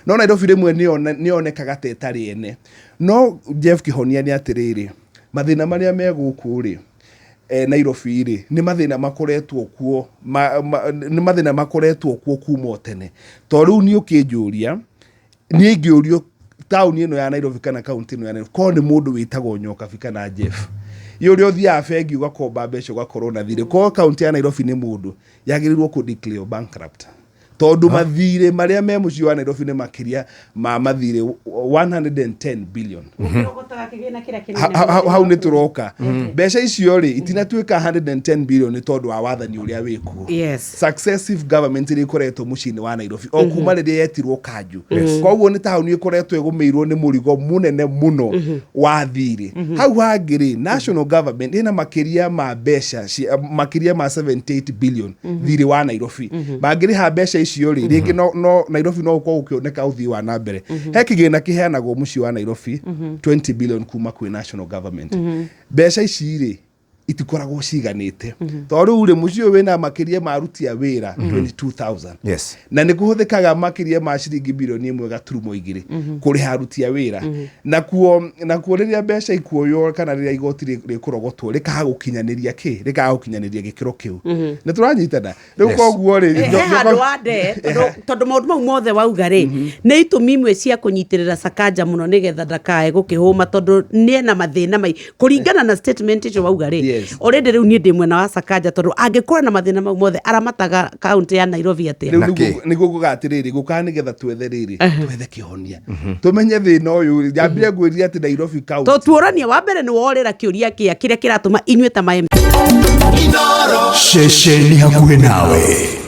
No Nairobi rĩmwe nĩyonekaga ta ĩtarĩ ene. No Jeff Kĩhonia nĩ atĩrĩrĩ, mathĩna marĩa me gũkũ rĩ, Nairobi rĩ, nĩ mathĩna makoretwo kuo, nĩ mathĩna makoretwo kuo kuma o tene. To rĩu niĩ ũkĩnjũria, niĩ ingĩũrio taũni ĩno ya Nairobi kana kaunti ĩno ya Nairobi, korwo nĩ mũndũ wĩtagwo Nyokabi kana Jeff, ĩ ũrĩa ũthiaga bengi ũgakomba mbeca ũgakorwo na thirĩ, korwo kaunti ya Nairobi nĩ mũndũ, yagĩrĩirwo kũ declare bankrupt. Tondũ mathirĩ marĩa me mũciĩ wa Nairobi nĩ makĩria ma mathirĩ 110 billion. Ũkĩrogotaga kĩgĩna kĩrĩa kĩnene Hau nĩ tũroka. Mbeca icio rĩ, itinatuĩka 110 billion nĩ tondũ wa wathani ũrĩa wĩkuo. Successive government iria ikoretwo mũciĩ-inĩ wa Nairobi o kuma rĩrĩa yetirwo kanjũ. Koguo nĩ taũni ĩkoretwo ĩgũmĩirwo nĩ mũrigo mũnene mũno wa thirĩ. Hau hangĩ rĩ, national government ĩna makĩria ma mbeca makĩria ma 78 billion thirĩ wa Nairobi. Mangĩrĩha mbeca icio rĩ, rĩngĩ no Nairobi no gũkorwo gũkĩoneka ũthii wa na mbere. He kĩgĩna kĩheanagwo mũciĩ wa Nairobi 20 billion kuma kwĩ national government. Mbeca ici rĩ, itikoragwo ciganĩte. Tondũ rĩu rĩ, mũciĩ ũyũ wĩna makĩria ma aruti a wĩra 22,000. Na nĩ kũhũthĩkaga makĩria ma ciringi birioni 1.2 kũrĩha aruti a wĩra. Nakuo rĩrĩa mbeca ikuoywo kana rĩrĩa igoti rĩkũrogotwo rĩkaga gũkinyanĩria kĩ? Rĩkaga gũkinyanĩria gĩkĩro kĩu. Nĩ tũranyitana? Rĩu koguo rĩ, He handũ wa nde, tondũ maũndũ mau mothe wauga rĩ, nĩ itũmi imwe cia kũnyitĩrĩra Sakaja mũno nĩgetha ndakae gũkĩhũma, tondũ nĩ ena mathĩna mai kũringana na statement icio wauga rĩ. Already rĩu niĩ ndĩ mwena wa Sakaja, tondũ angĩkorwo na mathĩna mau mothe aramataga kaunti ya Nairobi atĩa? Rĩu Na kĩ? Nĩguo nguga atĩrĩrĩ, gũkaga nĩgetha twethe rĩrĩ, twethe kĩhonia, tũmenye thĩna ũyũ. Njambire ngwĩrire atĩ Nairobi county To tuoranie wa mbere nĩ worĩra kĩũria kĩa kĩrĩa kĩratũma inyuĩ ta ma Ceceni hakuhĩ nawe.